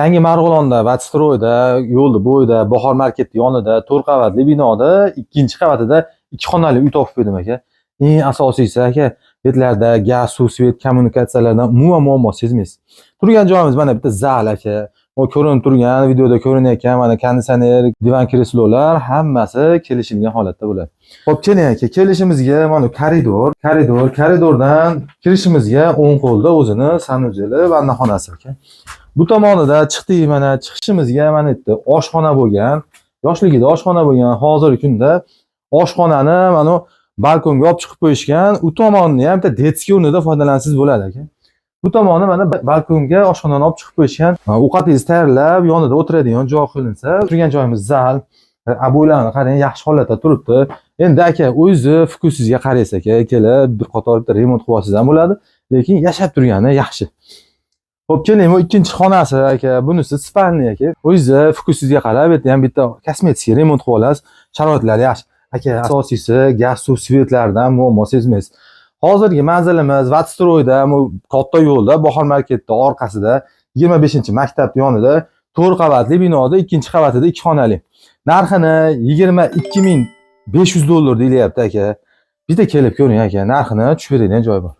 Yangi Marg'ilonda, Vatstroyda, yo'lni bo'yida, Bahor marketi yonida 4 qavatli binoda ikkinchi qavatida 2 xonali uy topib qo'ydim, aka. Eng asosiysi, aka, bu yerlarda gaz, suv, svet, kommunikatsiyalardan umuman muammo sezmaysiz. Turgan joyimiz mana bitta zal, aka. O ko'rinib turgan, videoda ko'rinayotgan mana konditsioner, divan, kreslolar hammasi kelishilgan holatda bo'ladi. Xo'p, keling, aka, kelishimizga mana koridor, koridor, koridordan kirishimizga o'ng qo'lda o'zini санузел i, vannaxonasi, aka. Bu tomonida chiqdik, mana chiqishimizga mana yerda oshxona bo'lgan. Yoshligida oshxona bo'lgan, hozirgi kunda oshxonani mana balkonga olib chiqib qo'yishgan. U tomonni ham bitta детский o'rnida foydalansangiz bo'ladi, aka. Bu tomoni mana balkonga oshxonani olib chiqib qo'yishgan. Ovqatingizni tayyorlab, yonida o'tiradigan joy qilinsa, turgan joyimiz zal. Обой larni qarang, yaxshi holatda turibdi. Endi, aka, o'zingizni вкус ingizga qaraysiz, aka, kelib bir qator bitta remont qilib olsangiz ham bo'ladi, lekin yashab turgani yaxshi. Xo'p, keling, bu ikkinchi xonasi, aka. Bunisi спальня, aka. O'zingizni вкус ingizga qarab, bu yerda ham bitta kosmetik remont qilib olasiz. Sharoitlar yaxshi. Aka, asosiysi gaz, suv, svetlardan muammo sezmaysiz. Hozirgi manzilimiz Vatstroyda, bu katta yo'lda, Bahor marketda orqasida, 25-maktab yonida, 4 qavatli binoda ikkinchi qavatida 2 xonali. Narxini 22 500 dollar deyilyapti, aka. Bitta kelib ko'ring, aka, narxini tushib beradigan joy bor.